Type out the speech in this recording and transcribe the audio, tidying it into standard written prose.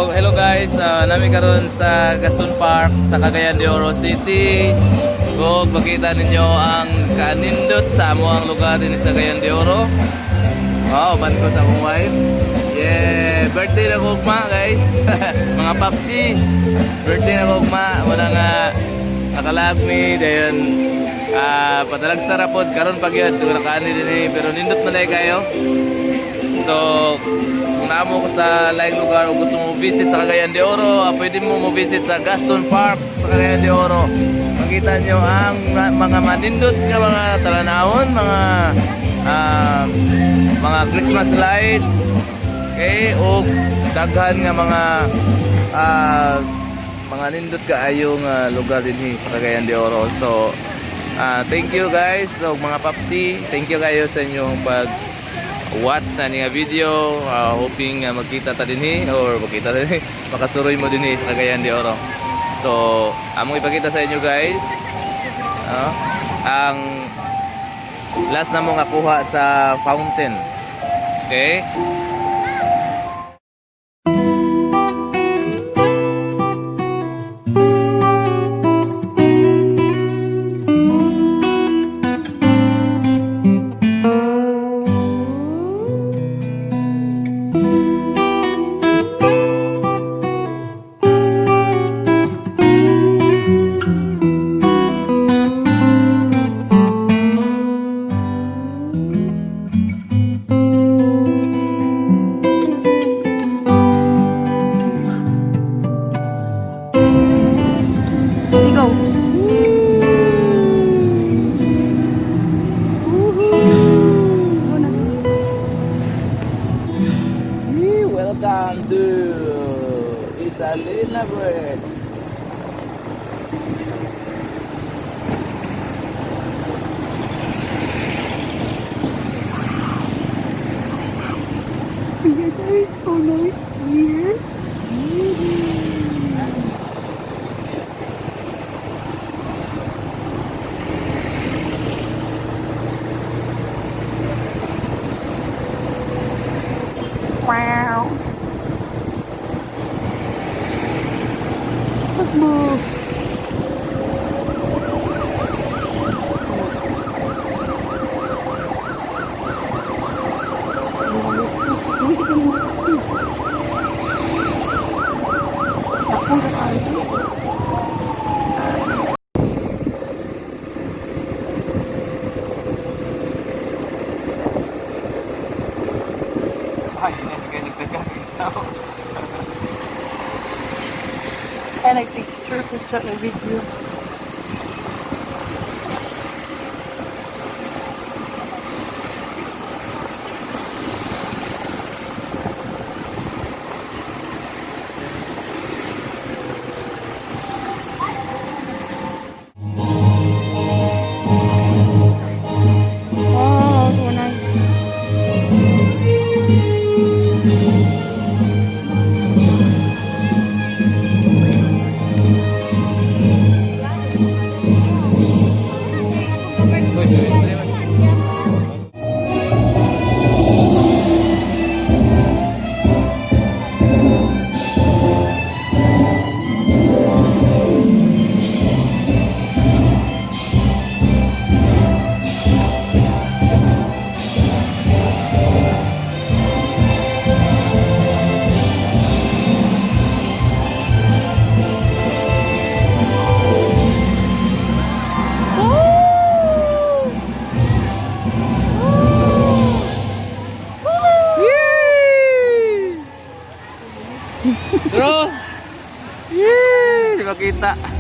Hello guys. Nami karon sa Gaston Park sa Cagayan de Oro City. Ug makita ninyo ang kanindot sa among lugar dinhi sa Cagayan de Oro. Wow, uban ko sa akong wife. Yeah, birthday na ko ugma, guys. Mga papsi. Birthday na ko ugma. Wala nga nakalag mi dayon padalag sa rapod karon pag yun wala kaani dinhi, pero nindot man dahil kayo. So, kung naamo ko sa laing lugar o gusto mo visit sa Cagayan de Oro, pwede mo mo visit sa Gaston Park sa Cagayan de Oro. Makita nyo ang mga manindot nga mga talanawon, mga Christmas lights, okay, o daghan nga mga nindot kaayo nga lugar dinhi sa Cagayan de Oro. So, thank you guys, so, mga papsi, thank you kayo sa inyong pag watch na nga video, hoping magkita ta dinhi or magkita ta dinhi, makasuroy mo dinhi sa Cagayan de Oro. So among ipakita sa inyo guys, ang last na mo nga kuha sa fountain. Okay. Go. Go na. Welcome to Ysalina Bridge. It's so nice here. Wow. Christmas mo. Hindi kita mo taxi. Takong kakain. Ay, na siya nagdagag. And I take picture, picture, and video. Wow, so nice. Bro! Yee! Di makita.